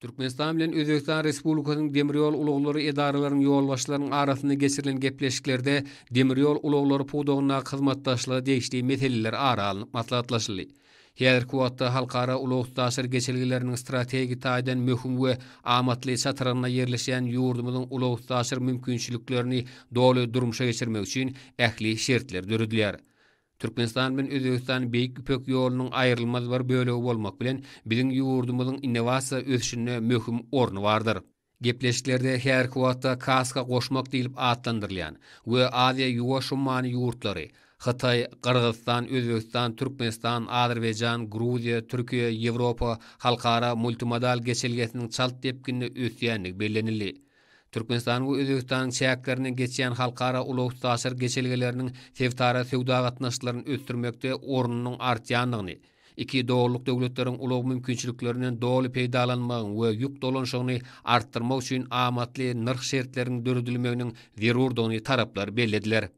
Türkmenistan bilen Özbegistan Respublikasynyň demir ýol ulaglary edaralarynyň ýolbaşçylarynyň arasynda geçirilen gepleşiklerde demir ýol ulaglary pudagyndaky hyzmatdaşlyga degişli meseleler ara alnyp maslahatlaşyldy. Häzirki wagtda halkara ulag-üstaşyr geçelgeleriniň strategik taýdan möhüm we amatly çatrygynda ýerleşýän ýurdumyzyň ulag-üstaşyr mümkinçiliklerini doly durmuşa geçirmek üçin ähli şertler döredilýär. Türkmenistan bilen Özbegistan Beýik Ýüpek ýolunyň aýrylmaz bir bölegi bolmak bilen, biziň ýurdumyzyň innowasiýa ösüşinde möhüm orny bardyr. Gepleşiklerde häzirki wagtda Kaska goşmak diýlip atlandyrylýan we Aziýa-Ýuwaş ummany ýurtlary, Hytaý, Gyrgyzystan, Özbegistan, Türkmenistan, Azerbaýjan, Gruziýa, Türkiýe, Ýewropa halkara multimodal geçelgesiniň çalt depginde ösýändigi bellenildi. Türkmenistanyň we Özbegistanyň çäklerinden geçýän halkara ulag-üstaşyr geçelgeleriniň sebitara söwda gatnaşyklaryny ösdürmekde ornunyň artýandygyny, iki doganlyk döwletleriň ulag mümkinçiliklerinden doly peýdalanmagyň we ýük dolanyşygyny artdyrmak üçin amatly nyrh şertleriniň döredilmeginiň zerurdygyny taraplar bellediler.